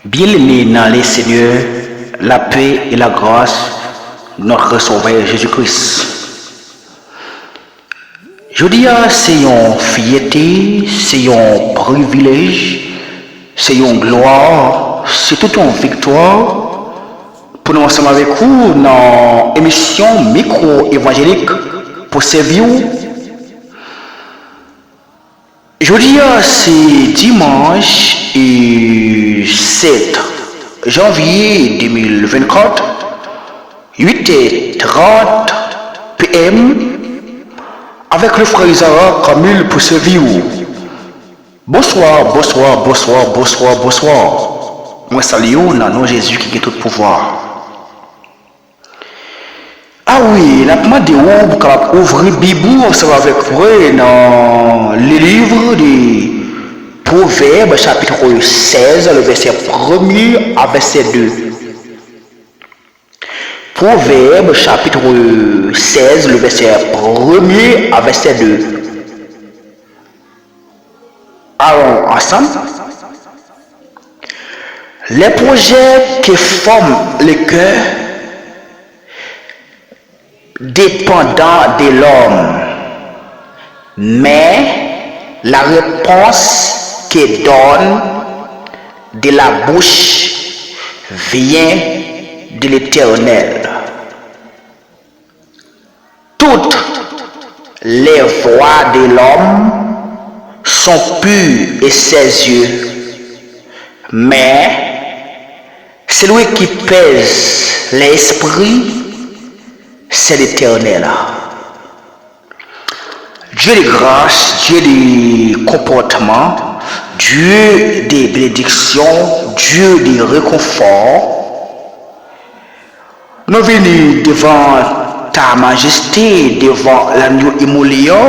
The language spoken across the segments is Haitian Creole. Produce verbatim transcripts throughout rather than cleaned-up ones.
Bien-aimés dans le Seigneur, la paix et la grâce de notre Sauveur Jésus-Christ. Jodi a se yon fyète, se yon privilèj, se yon glwa, se tout yon viktwa pou nou ansanm avèk ou nan emisyon Mikwo Evanjelik pou sèvi w. Jodi a se dimanch e sèt janvye de mil vennkat, uit è trant P M, avèk le frè Isaac Camille pou sèvi w. Bonswa, bonswa, bonswa, bonswa, bonswa. Mwen salye w nan non Jezi ki gen tout pouvwa. A wi, n ap mande w pou w kapab ouvri Bib ou ansanm avèk mwen nan le livre de Pwovèb, chapit sèz, le vèsè premye a vèsè de. Pwovèb, chapit sèz, le vèsè premye a vèsè de. Allons ensemble. Les projets que forme le cœur dépendent de l'homme, mais la réponse que donne de la bouche vient de l'Éternel. Toutes les voies de l'homme sont pures à ses yeux, mais celui qui pèse l'esprit, c'est l'Éternel. Dieu de grâce, Dieu de comportement, Dieu de bénédiction, Dieu de réconfort, nou vini devan ta majeste, devan lanyo imole a,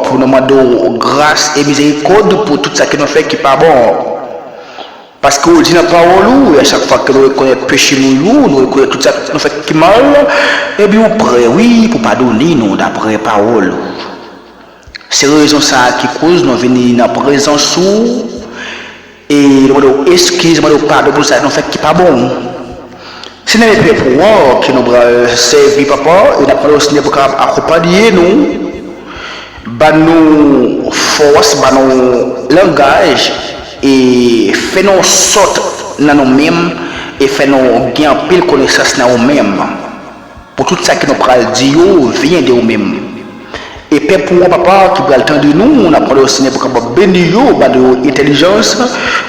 pou nou mande w gras e mizerikòd pou tout sa ke nou fè ki pa bon. Paske ou di nan pawòl ou, e a chak fwa ke nou rekonèt peche nou yo, nou rekonèt tout sa nou fè ki mal, ebyen ou prè, wi, pou padone nou dapre pawòl ou. Se rezon sa a ki koz nou vini nan prezans ou, e nou mande w eskiz, mande w padon pou sa nou fè ki pa bon. Senyè, e pèp ou an ke nou pral sèvi, Papa, e n ap mande w, Senyè, pou w kapab akonpaye nou, ban nou fòs, ban nou langaj, e fè nou sòt nan nou menm, e fè nou gen anpil konesans nan ou menm. Pou tout sa ke nou pral di yo vyen de ou menm. E pèp ou an, Papa, ki pral tande nou, n ap mande w, Senyè, pou w kapab beni yo, ba yo entèlijans,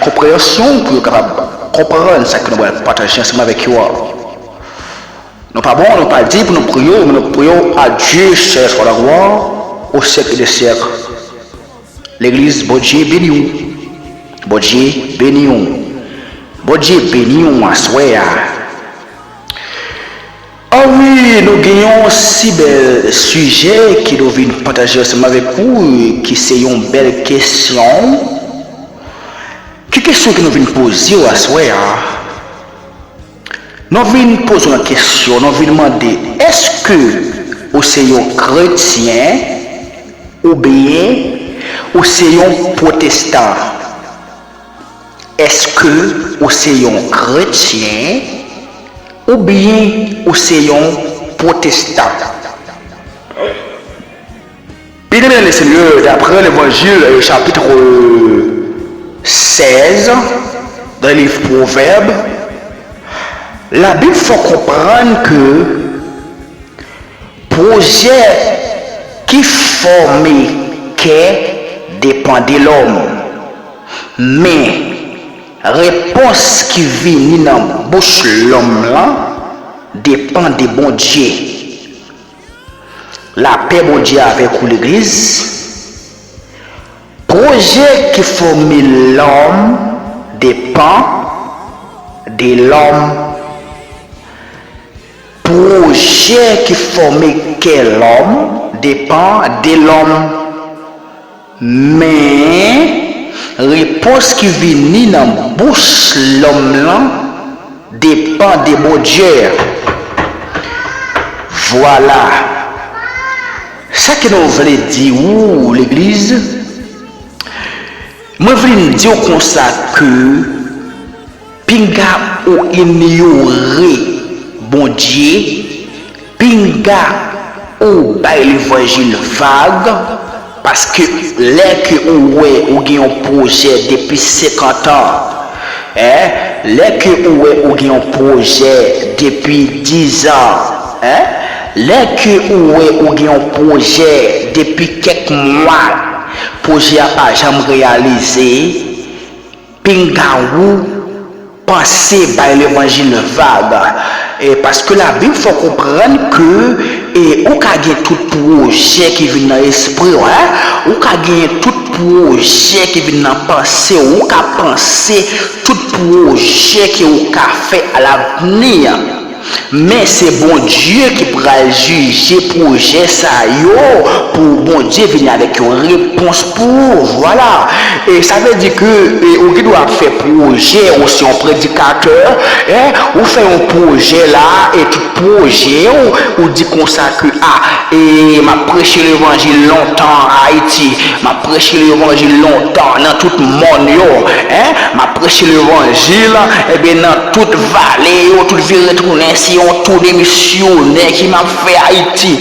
konpreyansyon, pou yo kapab konprann sa ke nou pral pataje ansanm avèk yo a. Nou pa bon, nou pa di pou nou priye w, men nou priye w à Dieu seul soit la gloire, au siècle des siècles. Legliz, Bondye beni w. Bondye beni w. Bondye beni w aswè a. A wi, nou gen yon si bèl sijè ke nou vin pataje ansanm avèk ou, ki se yon bèl kesyon. Ki kesyon ke nou vin poze w aswè a? Nou vin poze w yon kesyon, nou vin mande, èske ou se yon kretyen oubyen ou se yon pwotestan? Èske ou se yon kretyen oubyen ou se yon pwotestan? Bien-aimés dans le Seigneur, d'après l'Évangile, euh, chapitre seize, dans le livre Proverbes, la Bible fait comprendre que projet qui forme cœur dépend de l'homme, men repons ki vini nan bouch lòm lan depann de Bondye. Lapè Bondye avèk ou, legliz. Pwojè ki fòme lòm depann de lòm. Pwojè ki fòme kè lòm depann de lòm. Men, repons ki vini nan bouch lòm lan depann de Bondye. Vwala. Sa ke nou vle di ou, legliz, mwen vle di w konsa ke Pinga ou inyore Bondye, pinga ou bay levanjil vag, paske lè ke ou wè ou gen yon pwojè depi senkant an, en, lè ke ou wè ou gen yon pwojè depi diz an, en, lè ke ou wè ou gen yon pwojè depi kèk mwa, pwojè a pa janm reyalize, pinga ou panse bay levanjil vag. E paske Labib fè w konprann ke e, ou ka gen tout pwojè ki vin nan espri w, en? Ou ka gen tout pwojè ki vin nan panse w. Ou ka panse tout pwojè ke ou ka fè alavni. Men se Bondye ki pral jije pwojè sa yo pou Bondye vini avèk yon repons pou ou. Vwala. E sa vle di ke e, ou gen dwa ap fè pwojè, ou se yon predikatè, en, ou fè yon pwojè la, e tout pwojè ou, ou di konsa ke, a, e m ap preche levanjil lontan Ayiti, m ap preche levanjil lontan nan tout mòn yo, en, m ap preche levanjil, ebyen, nan tout vale yo, tout vire tounen, se yon toune misyonè ke m ap fè Ayiti.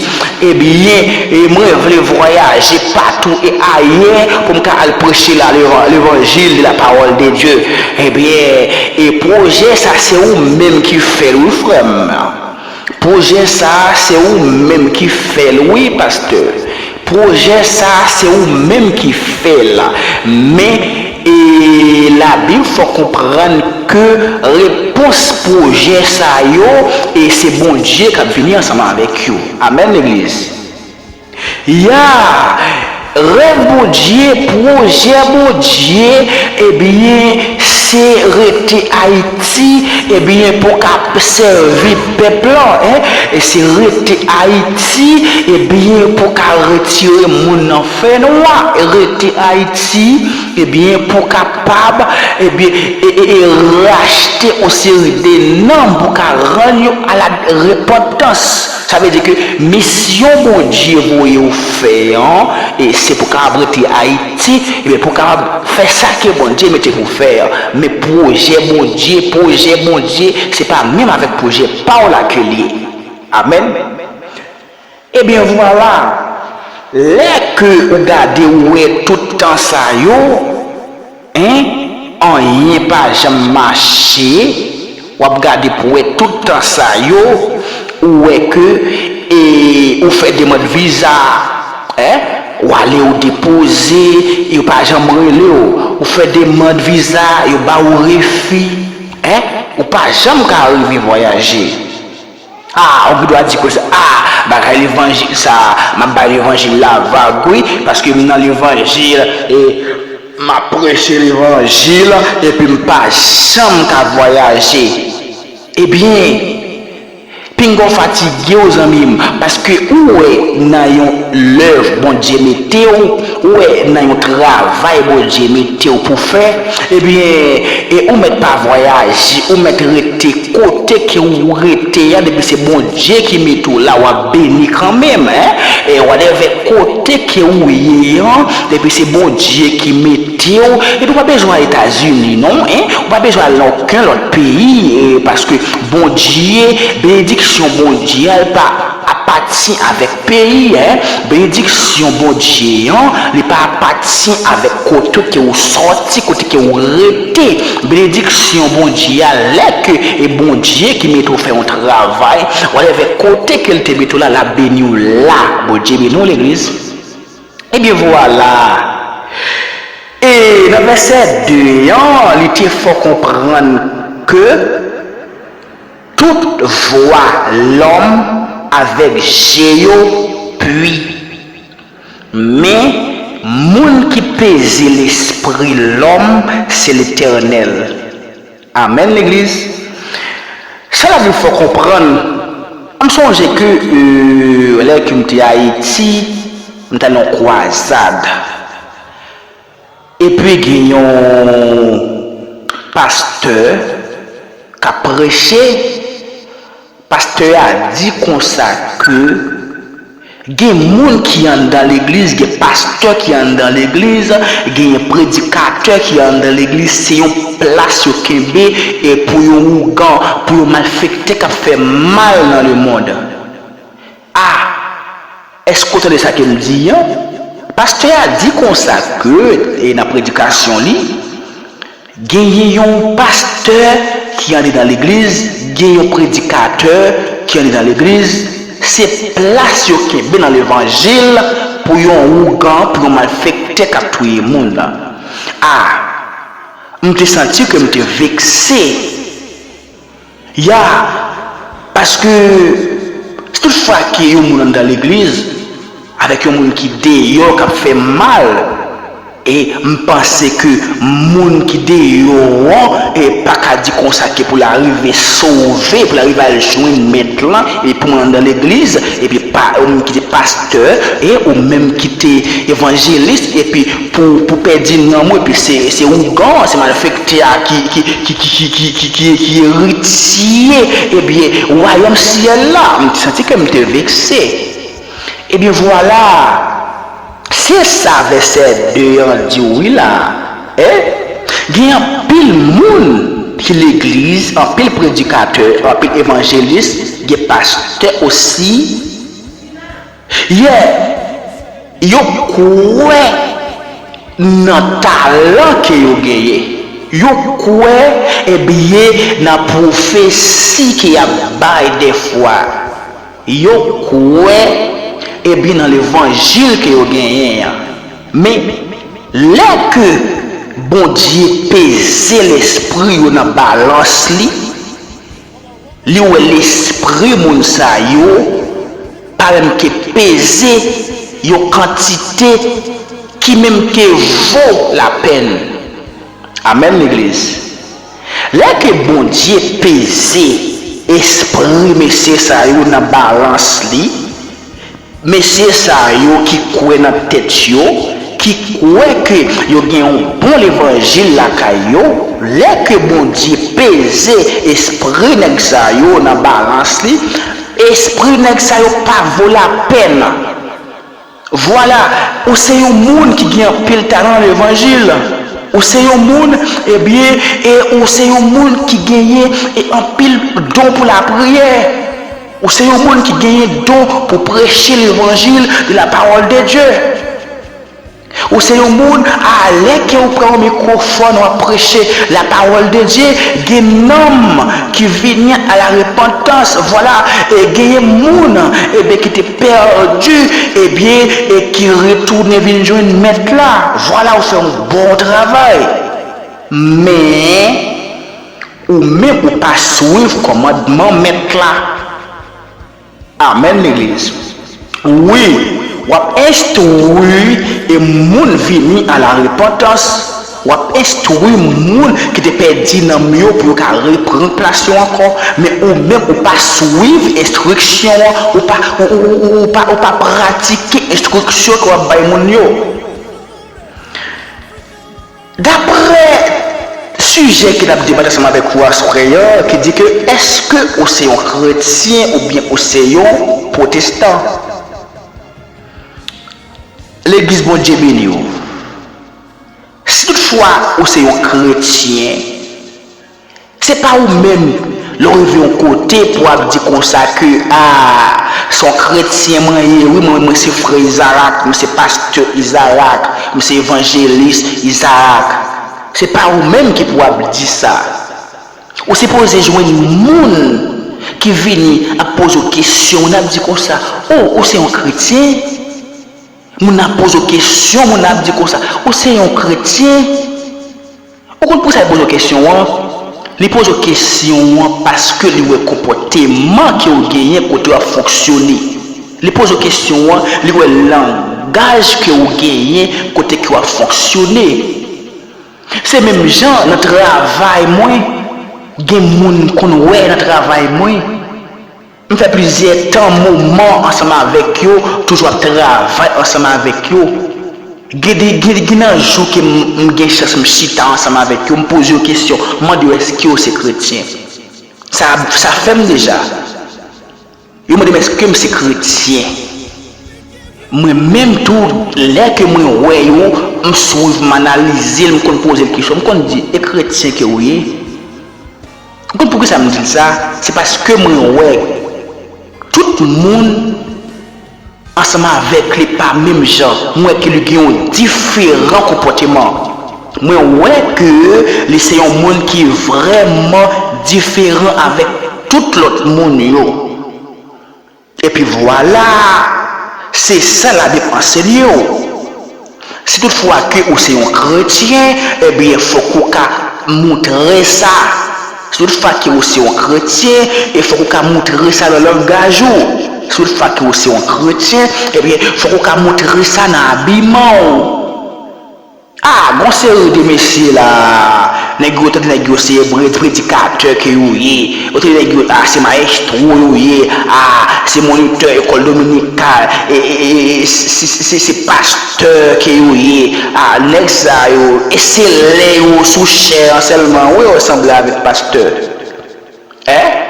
Ebyen, e mwen vle vwayaje patou e ayè pou m ka al preche la levan-, levanjil de la parole de Dieu. Ebyen, e pwojè sa se ou menm ki fè l, wi, frè m. Pwojè sa se ou menm ki fè l, wi, pastè. Pwojè sa se ou menm ki fè l. Men, e Labib fè w konprann ke repons pwojè sa yo, e se Bondye k ap vini ansanm avèk yo. Amèn, legliz. Ya, rèv Bondye, pwojè Bondye, ebyen, se rete Ayiti, ebyen, pou w ka sèvi pèp lan, en, e se rete Ayiti, ebyen, pou w ka retire moun nan fènwa, rete Ayiti, ebyen, pou w kapab, ebyen, e, e, e rachte yon seri de nanm, pou w ka rann yo a la repantans. Sa vle di ke misyon Bondye voye w fè an, e se pou w kapab rete Ayiti, ebyen, pou w kapab fè sa ke Bondye mete pou w fè an. Men pwojè Bondye, pwojè Bondye, se pa menm avèk pwojè pa w la ke l ye. Amèn. Ebyen, vwala, lè ke ou gade, ou wè tout tan sa yo, en, anyen pa janm mache, w ap gade pou wè tout tan sa yo, ou wè ke, e, ou fè demann viza, en, w ale ou depoze, yo pa janm rele w, ou fè demann viza, yo ba ou refi, en, ou pa janm ka rive vwayaje. A, ou gen dwa di konsa, a, bagay levanjil sa, m ap bay levanjil la vag, wi, paske m nan levanjil, e m ap preche levanjil, epi m pa janm ka vwayaje. Ebyen, pinga w fatige w, zanmi m, paske ou wè nan yon lèv Bondye mete w, ou wè nan yon travay Bondye mete w pou fè, ebyen, e ou mèt pa vwayaje, ou mèt rete kote ke ou rete a, depi se Bondye ki mete w la, w ap beni kanmenm, en. E whatever kote ke ou ye an, depi se Bondye ki mete w, epi ou pa bezwen al Etazini, non, en. Ou pa bezwen al nan okenn lòt peyi, e, paske Bondye, benediksyon Bondye a, l pa apatyen avèk peyi, en. Benediksyon Bondye an, li pa apatyen avèk kote ke ou sòti, kote ke ou rete. Benediksyon Bondye a, lè ke e Bondye ki mete w fè yon travay, whatever kote ke l te mete w la, l ap beni w la. Bondye beni w, legliz. Ebyen, vwala. E nan vèsè de an, li te fè w konprann ke tout vwa lòm avèk je yo pwi, men moun ki peze lespri lòm, se Letènèl. Amèn, legliz. Sa Labib fè w konprann, m sonje ke, e, lè ke m te Ayiti, m t al nan yon kwazad. Epi gen yon pastè k ap preche. Pastè a di konsa ke Gen moun ki anndan legliz, gen pastè ki anndan legliz, genyen predikatè ki anndan legliz, se yon plas yo kenbe e pou yon ougan, pou yon malfektè k ap fè mal nan lemonn. A, èske w tande sa ke m di an? Pastè a di konsa ke, e nan predikasyon li, genyen yon pastè ki andedan legliz, gen yon predikatè ki andedan legliz, se plas yo kenbe nan levanjil pou yon ougan, pou yon malfektè k ap touye moun nan. A, m te santi ke m te vekse. Ya, paske si tout fwa ke yon moun anndan legliz avèk yon moun ki deyò k ap fè mal, e m panse ke moun ki deyò an e pa ka di konsa ke pou l arive sove, pou l arive al jwenn mèt lan, e pou moun anndan legliz, epi pa, yon moun ki te pastè, e ou menm ki te evanjelis, epi pou, pou pèdi nanm ou, epi se, se ougan, se malfektè a ki, ki, ki, ki, ki, ki, ki, ki eritye, ebyen, wayòm syèl la. M te santi ke m te vekse. Ebyen, vwala, se sa vèsè de an di wi la. E gen anpil moun ki legliz, anpil predikatè, anpil evanjelis, gen pastè osi. Yè, yo kwè nan talan ke yo genyen. Yo kwè, ebyen, nan pwofesi ke y ap bay dèfwa. Yo kwè, ebyen, nan levanjil ke yo genyen an. Men, lè ke Bondye peze lespri yo nan balans li, li wè lespri moun sa yo pa menm ke peze yon kantite ki menm ke vo lapèn. Amèn, legliz. Lè ke Bondye peze espri mesye sa yo nan balans li, mesye sa yo ki kwè nan tèt yo, ki kwè ke yo gen yon bon levanjil lakay yo, lè ke Bondye peze espri nèg sa yo nan balans li, espri nèg sa yo pa vo lapèn. Vwala, ou se yon moun ki gen anpil talan nan levanjil. Ou se yon moun, ebyen, e ou se yon moun ki genyen e anpil don pou lapriyè. Ou se yon moun ki genyen don pou preche levanjil de la parole de Dieu. Ou se yon moun, a, lè ke ou pran yon mikwofòn, w ap preche la parole de Dieu, gen nanm ki vini a la repantans. Vwala, e genyen moun, ebyen, ki te pèdi, ebyen, e ki retounen vin jwenn mèt la. Vwala, ou fè yon bon travay. Men, ou menm, ou pa swiv kòmandman mèt la. Amèn, legliz. Wi, w ap enstwi e moun vini a la repantans. W ap enstwi moun ki te pèdi nanm yo pou yo ka reprann plas yo ankò. Men ou menm, ou pa swiv enstriksyon an, ou pa, ou, ou, ou, ou pa, ou pa pratike enstriksyon ke w ap bay moun yo. Daprè sijè ke n ap debat ansanm avèk ou aswè a, ki di ke èske ou se yon kretyen oubyen ou se yon pwotestan? Legliz, Bondye beni w. Si toutfwa ou se yon kretyen, se pa ou menm, lè w rive yon kote pou w ap di konsa ke, a, se yon kretyen mwen ye, wi, mwen, mwen se frè Izarak, mwen se pastè Izarak, mwen se evanjelis Izarak. Se pa ou menm ki pou ap di sa. Ou sipoze jwenn moun ki vini ap poze w kesyon, n ap di konsa, o, ou se yon kretyen? Moun nan ap poze w kesyon, moun nan ap di konsa, ou se yon kretyen? Ou konn poukisa li poze w kesyon an? Li poze w kesyon an paske li wè konpòteman ke w genyen kote w ap fonksyone. Li poze w kesyon an, li wè langaj ke w genyen kote ke w ap fonksyone. Se menm jan nan travay mwen, gen moun m konn wè nan travay mwen. M fè plizyè tan, moman ansanm avèk yo, toujou ap travay ansanm avèk yo. Gen de, gen, gen nan jou ke m, m gen chans m chita ansanm avèk yo, m poze yo kesyon, m mande yo, èske yo se kretyen? Sa, sa fè m deja. Yo mande m, èske m se kretyen? Mwen menm tou, lè ke mwen wè yo, m swiv, m analize l, m konn poze l kesyon, m konn di, e kretyen ke ou ye? M konn poukisa m di l sa? Se paske mwen wè tout moun ansanm avèk li pa menm jan. Mwen wè ke li gen yon diferan konpòteman. Mwen wè ke li se yon moun ki vrèman diferan avèk tout lòt moun yo. Epi vwala, se sa Labib ansenye w. Si toutfwa ke ou se yon kretyen, ebyen, fòk ou ka montre sa. Si toutfwa ke ou se yon kretyen, e fòk ou ka montre sa nan langaj ou. Si toutfwa ke ou se yon kretyen, ebyen, fòk ou ka montre sa nan abiman w. Ah, gon seri de mesye la, nèg yo tande nèg yo se bre-, predikatè ke yo ye, yo tande nèg yo, ah, se mayestwo yo ye, ah, se monitè lekòl dominikal, e, e, e, e, se, se, se, se pastè ke yo ye, ah, nèg sa yo, e se lè yo sou chè an sèlman, wi, yo sanble avèk pastè. Hein?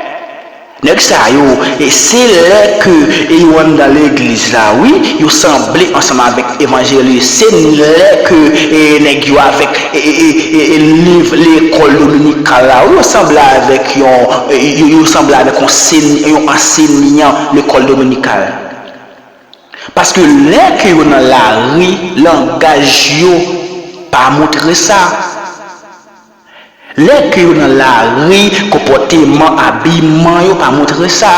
Nèg sa yo, e se lè ke, e, yo anndan legliz la, wi, yo sanble ansanm avèk evanjelis. Se lè ke, e, nèg yo avèk, e, e, e, e, e, liv lekòl dominikal la, wi, yo sanble avèk yon, e, yo, yo sanble avèk yon sen-, yon ansenyan lekòl dominikal. Paske lè ke yo nan lari, langaj yo pa montre sa. Lè ke yo nan lari, konpòteman, abiman yo pa montre sa.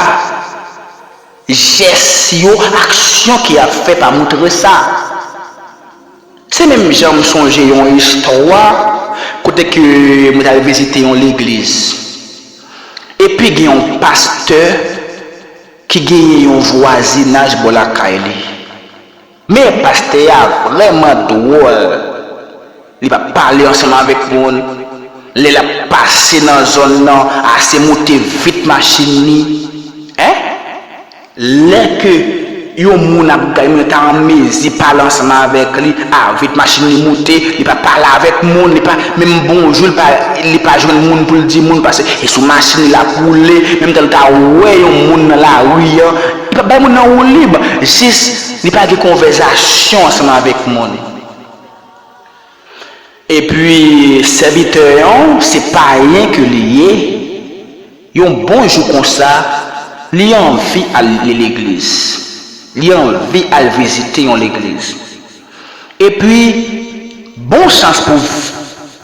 Jès yo, aksyon ke y ap fè pa montre sa. Se menm jan m sonje yon istwa kote ke mwen t al vizite yon legliz. Epi gen yon pastè ki genyen yon vwazinaj bò lakay li. Men pastè a vrèman dwòl. Li pa pale ansanm avèk moun. Lè l ap pase nan zòn nan, a se moute vit machin li. Hein? Lè ke yon moun ap gade, moun ta an mezi pale ansanm avèk li, a vit machin li moute, li pa pale avèk moun, li pa, menm bonjou, li pa, li pa jwenn moun pou l di moun, paske e sou machin li l ap woule, menm tan l ta wè yon moun nan lari an, li pa bay moun nan woulib, jis li pa gen konvèzasyon ansanm avèk moun. Epi, sèvitè an, se payen ke li ye, yon bon jou konsa, li anvi al legliz. Li anvi al vizite yon legliz. Epi, bon chans pou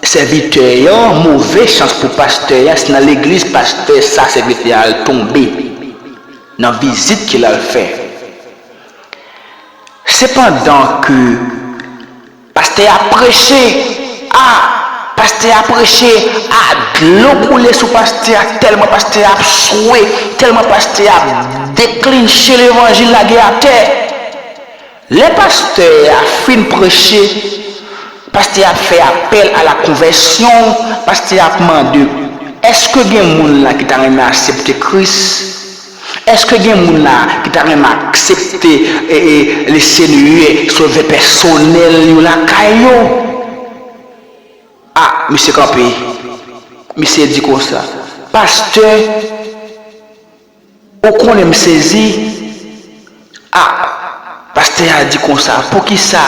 sèvitè an, move chans pou pastè an, se nan legliz pastè sa sèvitè a al tonbe nan vizit ke l al fè. Sepandan ke pastè a preche, a, pastè a preche, a, dlo koule sou pastè a, tèlman pastè a ap swe, tèlman pastè a ap deklinche levanjil lage atè. Lè pastè a fin preche, pastè a ap fè apèl a la konvèsyon, pastè a ap mande, èske gen moun la ki ta renmen aksepte Kris? Èske gen moun la ki ta renmen aksepte, e, e, le Senyè sovè pèsonèl yo lakay yo? A, misye kanpe. Misye di konsa, pastè, ou konnen m sezi? A, pastè a di konsa, poukisa?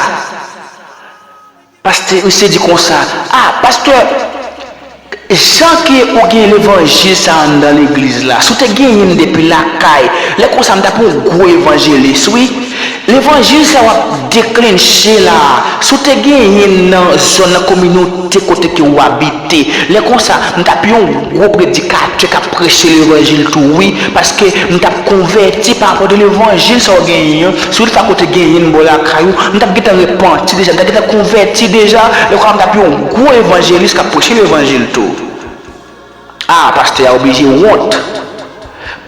Pastè, misye di konsa, a, pastè, jan ke ou gen levanjil sa anndan legliz la, si w te genyen l depi lakay, lè konsa m t ap yon gwo evanjelis, wi. Levanjil sa w ap deklenche la, si w te genyen l nan zòn, nan kominote kote ke w abite, lè konsa, m t ap yon gwo predikatè k ap preche levanjil tou, wi, paske m t ap konvèti pa rapò de levanjil sa w genyen an. Si w t fè kote genyen l bò lakay ou, m t ap gentan repanti deja, m t ap gentan konvèti deja, lè konsa m t ap yon gwo evanjelis k ap preche levanjil tou. A, pastè a oblije wont.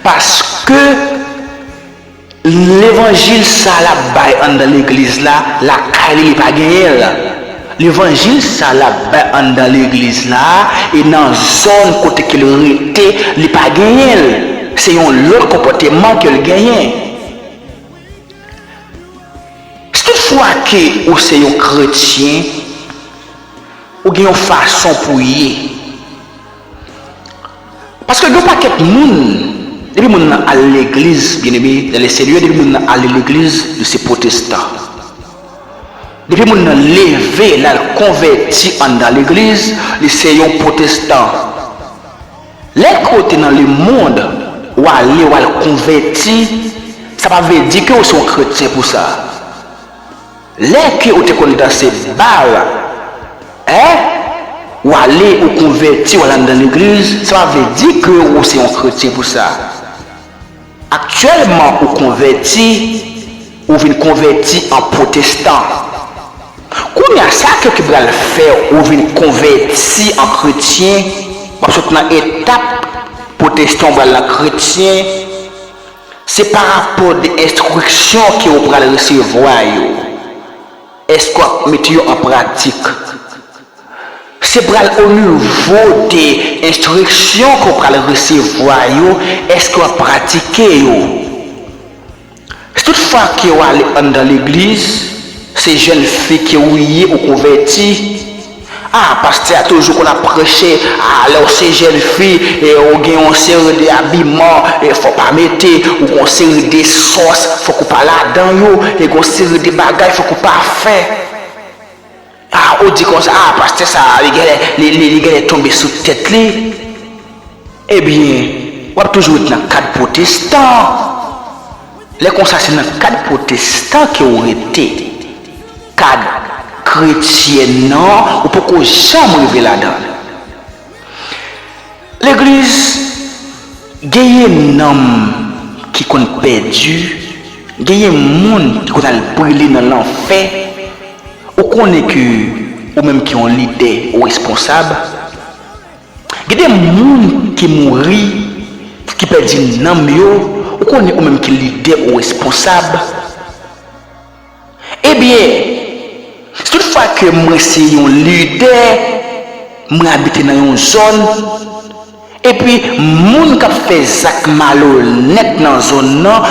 Paske levanjil sa l ap bay anndan legliz la, lakay li, li pa genyen l. Levanjil sa l ap bay anndan legliz la, e nan zòn kote ke l rete, li pa genyen l. Se yon lòt konpòteman ke l genyen. Si toutfwa ke ou se yon kretyen, ou gen yon fason pou w ye. Paske gen yon pakèt moun, Depi moun nan al legliz, byeneme, nan le Senyè, depi moun nan ale legliz, li se pwotestan. Depi moun nan leve, l al konvèti anndan legliz, li se yon pwotestan. Lè ke w te nan lemonn, w ale, w al konvèti, sa pa vle di ke w se yon kretyen pou sa. Lè ke ou te konn danse bal, en, ou ale, ou konvèti, ou al anndan legliz, sa pa vle di ke ou se yon kretyen pou sa. Aktyèlman, ou konvèti, ou vin konvèti an pwotestan. Kounye a, sa ke ki pral fè ou vin konvèti an kretyen, w ap sot nan etap pwotestan, ou pral nan kretyen, se pa rapò de enstriksyon ke ou pral resevwa yo. Èske w ap mete yo an pratik? Se pral o nivo de enstriksyon ke w pral resevwa yo, èske w ap pratike yo? Si toutfwa ke w ale anndan legliz, se jèn fi ke ou ye, ou konvèti, a, pastè a toujou konn ap preche, a, lè w se jèn fi, e ou gen yon seri de abiman, e fò w pa mete, ou gen yon seri de sòs, fòk ou pa ladan yo, e gen yon seri de bagay, fòk ou pa fè. A, ou di konsa, a, pastè sa, li genlè, li, li, li genlè tonbe sou tèt li. Ebyen, w ap toujou ret nan kad pwotestan. Lè konsa, se nan kad pwotestan ke w rete. Kad kretyen nan, ou poko janm rive ladan l. Legliz, genyen nanm ki konn pèdi, genyen moun ki konn al brile nan lanfè. Ou konnen ke ou menm ki yon lidè, ou responsab. Gen de moun ki mouri, ki pèdi nanm yo, ou konnen ou menm ki lidè, ou responsab. Ebyen, si toutfwa ke mwen se yon lidè, mwen abite nan yon zòn, epi moun k ap fè zak malonèt nan zòn nan,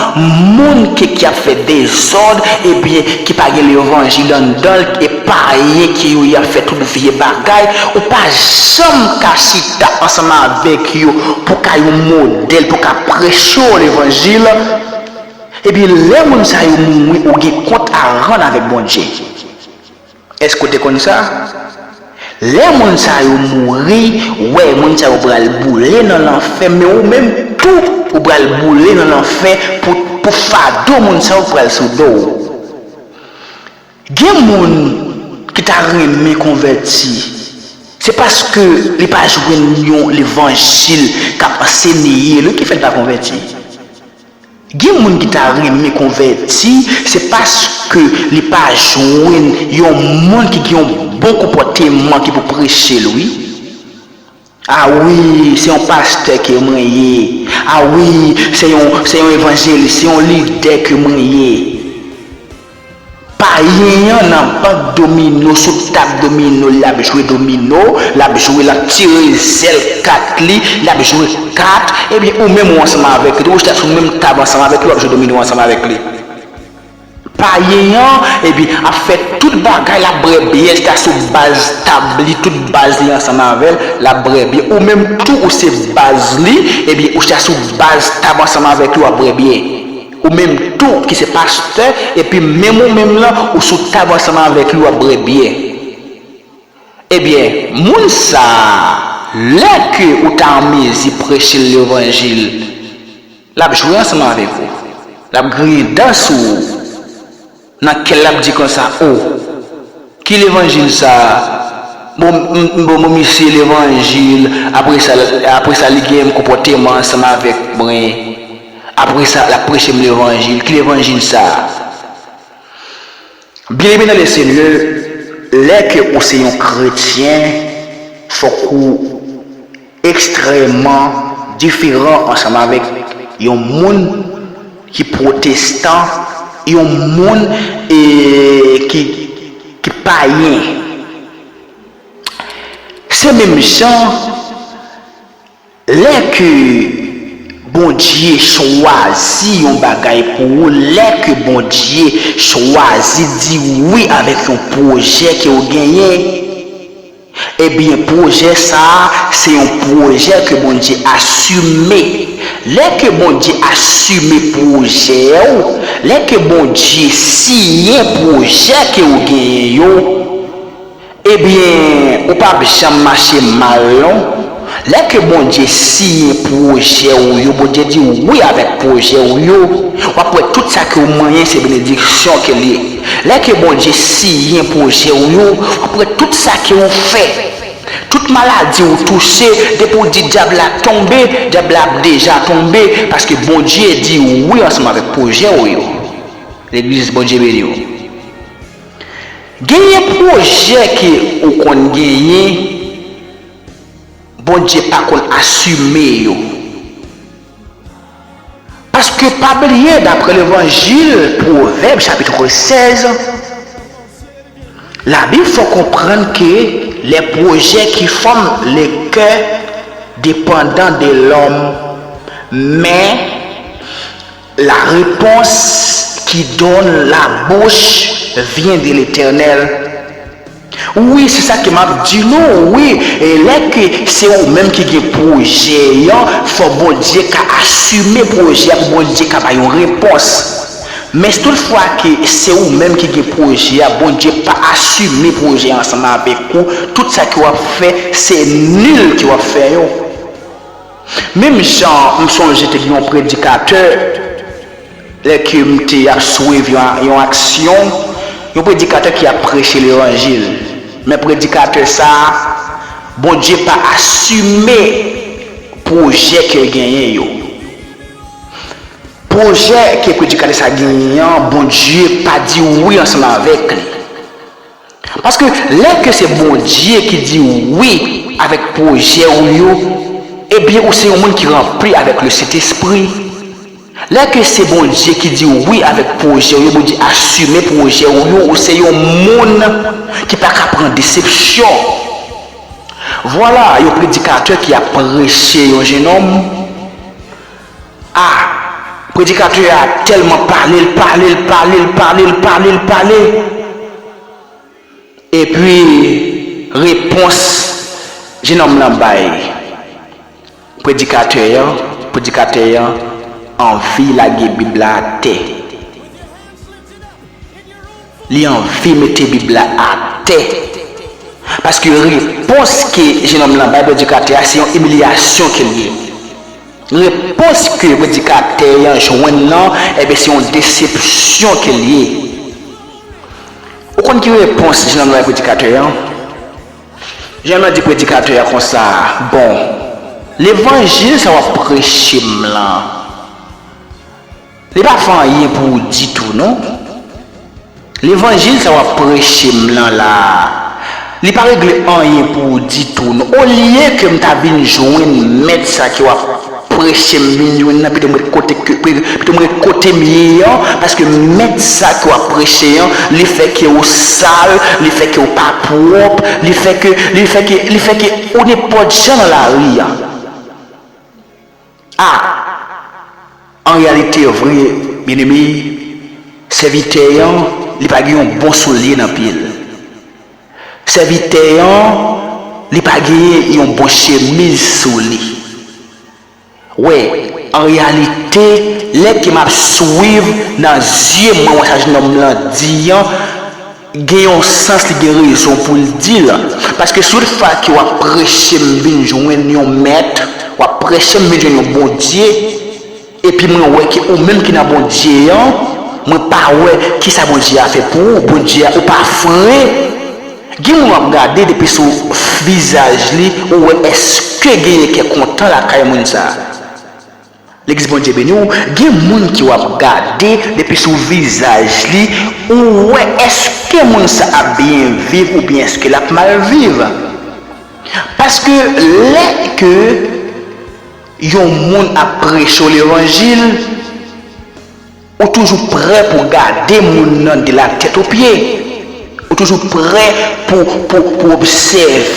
moun ke, ki ap fè dezòd, ebyen, ki pa gen levanjil anndan l, e payen ke yo, y ap fè tout vye bagay, ou pa janm ka chita ansanm avèk yo pou ka yon modèl, pou ka preche yo levanjil. Ebyen, lè moun sa yo mouri, ou gen kont a rann avèk Bondye. Èske w te konn sa? Lè moun sa yo mouri, wè, moun sa yo pral boule nan lanfè, men ou menm tou, ou pral boule nan lanfè pou, pou fado moun sa yo pral sou do w. Gen moun ki ta renmen konvèti, se paske li pa jwenn yon levanjil k ap ansenye l wi ki fè l pa konvèti. Gen moun ki ta renmen konvèti, se paske li pa jwenn yon moun ki gen yon bon konpòteman ki pou preche l wi. A wi, se yon pastè ke mwen ye. A wi, se yon, se yon evanjelis, se yon lidè ke mwen ye. Payen an nan bank domino, sou tab domino, l ap jwe domino, l ap jwe, l ap tire zèl kat li, l ap jwe kat, ebyen ou menm ou ansanm avèk li, ou chita sou menm tab ansanm avèk li, w ap jwe domino ansanm avèk li. Payen an, ebyen, ap fè tout bagay, l ap bwè byè, l chita sou baz tab li, tout baz li ansanm avè l, l ap bwè byè. Ou menm tou, ou se baz li, ebyen, ou chita sou baz tab ansanm avèk li, w ap bwè byè. Ou menm tou ki se pastè, epi menm ou menm lan, ou sou tab ansanm avèk li, w ap bwè byè. Ebyen, moun sa a, lè ke ou ta an mezi preche l levanjil, l ap jwe ansanm avèk ou, l ap griyen dan sou ou. Nan kè l, l ap di konsa, o, ki levanjil sa a? Bon, m, m, bon, bon, misye levanjil, apre sa, apre sa, li gen menm konpòteman ansanm avèk mwen. Apre sa, l ap preche m levanjil. Ki levanjil sa a? Byeneme nan le Senyè, lè ke ou se yon kretyen, fòk ou ekstrèmman diferan ansanm avèk yon moun ki pwotestan, yon moun, e, ki, ki payen. Se menm jan, lè ke Bondye chwazi yon bagay pou ou, lè ke Bondye chwazi di wi avèk yon pwojè ke w genyen, Ebyen, pwojè sa a, se yon pwojè ke Bondye asime. Lè ke Bondye asime pwojè w, lè ke Bondye siyen pwojè ke w genyen yo, ebyen, ou p ap janm mache mal non. Lè ke Bondye siyen pwojè w yo, Bondye di wi avèk pwojè w yo, w ap wè tout sa ke w manyen se benediksyon ke l ye. Lè ke Bondye siyen pwojè w yo, w ap wè tout sa ke w fè, tout maladi w touche, depi w di dyab la tonbe, dyab la ap deja tonbe, paske Bondye di wi ansanm avèk pwojè w yo. Legliz, Bondye beni w. Genyen pwojè ke ou konn genyen, Bondye pa konn asime yo. Paske pa bliye, daprè levanjil, Pwovèb chapit sèz, Labib fè w konprann ke les projets qui forment le cœur dépendent de l'homme, mais la réponse qui donne la bouche vient de l'Éternel. Wi, se sa ke m ap di nou, wi. E lè ke se ou menm ki gen pwojè an, fò Bondye ka asime pwojè a pou Bondye ka bay yon repons. Men si toutfwa ke se ou menm ki gen pwojè a, Bondye pa asime pwojè a ansanm avèk ou, tout sa ke w ap fè, se nil ke w ap fè yo. Menm jan m sonje te gen yon predikatè, lè ke m te ap swiv yon, yon aksyon, yon predikatè ki ap preche levanjil. Men predikatè sa a, Bondye pa asime pwojè ke l genyen yo. Pwojè ke predikatè sa genyen an, Bondye pa di wi ansanm avèk li. Paske lè ke se Bondye ki di wi avèk pwojè w yo, ebyen ou se yon moun ki ranpli avèk le Sentespri. Lè ke se Bondye ki di wi avèk pwojè w yo, Bondye asime pwojè w yo, ou se yon moun ki pa ka pran desepsyon. Vwala yon predikatè ki ap preche yon jennonm. A, predikatè a tèlman pale, l pale, l pale, l pale, l pale, l pale. Epi, repons jennonm lan bay predikatè an, predikatè an anvi lage Bib la atè. Li anvi mete Bib la atè. Paske repons ke jennonm lan bay predikatè a, se yon imilyasyon ke l ye. Repons ke predikatè an jwenn nan, ebyen, se yon desepsyon ke l ye. Ou konn ki repons jennonm lan bay predikatè an? Jennonm lan di predikatè a konsa, bon, levanjil sa w ap preche m lan, li pa fè anyen pou ou ditou, non. Levanjil sa w ap preche m lan la a, li pa regle anyen pou ou ditou, non. Olye ke m ta vin jwenn mèt sa ke w ap preche m vin jwenn nan, pito m ret kote ke, pito m ret kote m ye an, paske mèt sa ke w ap preche an, li fè ke ou sal, li fè ke ou pa pwòp, li fè ke, li fè ke, li fè ke ou nenpòt jan nan lari a. A! An reyalite vre, byeneme, sèvitè an, li pa gen yon bon soulye nan pye l. Sèvitè an, li pa gen yon bon chemiz sou li. Wè, an reyalite, lè ke m ap swiv nan zye mwen, wè sa jennonm lan di an, gen yon sans li gen rezon pou l di l. Paske si tout fwa ke w ap preche m vin jwenn yon mèt, w ap preche m vin jwenn yon Bondye, epi mwen wè ke ou menm ki nan Bondye an, mwen pa wè kisa Bondye a fè pou ou, Bondye a, ou pa fre. Gen moun w ap gade depi sou vizaj li, ou wè èske genyen kè kontan lakay moun sa a. Legliz Bondye beni w, gen moun ke w ap gade depi sou vizaj li, ou wè èske moun sa ap byen viv oubyen èske l ap mal viv. Paske lè ke yon moun ap preche w levanjil, ou toujou prè pou gade moun nan de la tèt o pye. Ou toujou prè pou, pou, pou obsève.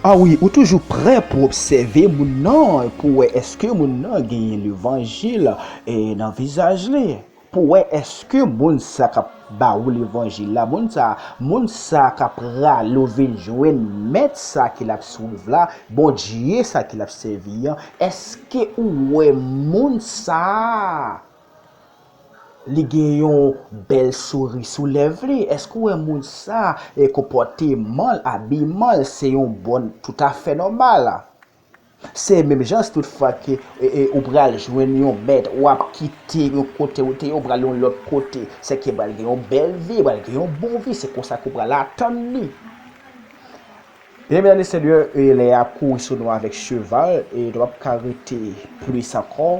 A wi, ou toujou prè pou obsève moun nan, pou wè èske moun nan genyen levanjil, e, nan vizaj li. Ou wè, èske moun sa k ap ba ou levanjil la, moun sa, moun sa k ap rale w vin jwenn mèt sa ke l ap swiv la, Bondye sa ke l ap sèvi an, èske ou wè moun sa a, li gen yon bèl souri sou lèv li? Èske ou wè moun sa, e, konpòteman l, abiman l, se yon bòn toutafè nòmal? Se menm jan si tout fwa ke, e, e, ou pral jwenn yon mèt, w ap kite yon kote ou te ye, ou pral yon lòt kote. Se ke pral gen yon bèl vi, pral gen yon bon vi, se konsa ke ou pral atann li. Byeneme nan Senyè, e, lè y ap kouri sou nou avèk cheval, e, nou p ap ka rete plis ankò.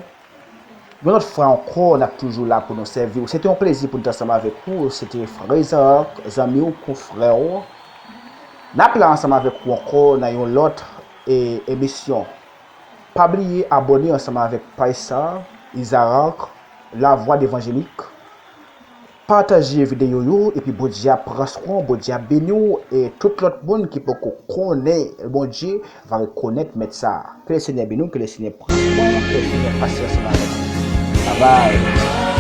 Yon lòt fwa ankò, n ap toujou la pou nou sèvi w. Se te yon plezi pou n te ansanm avèk ou. Se te frè Izarak, zanmi w, konfrè w. N ap la ansanm avèk ou ankò nan yon lòt, e, emisyon. Pa bliye abòne ansanm avèk paj sa, Izarak, Lavwa Levanjelik. Pataje videyo yo, epi Bondye ap pran swen w, Bondye ap beni w, e tout lòt moun ki poko konnen Bondye va rekonèt mèt sa a. Ke Lesenyè beni w, ke Lesenyè pran swen w, ke Lesenyè pase ansanm avèk ou. Babay!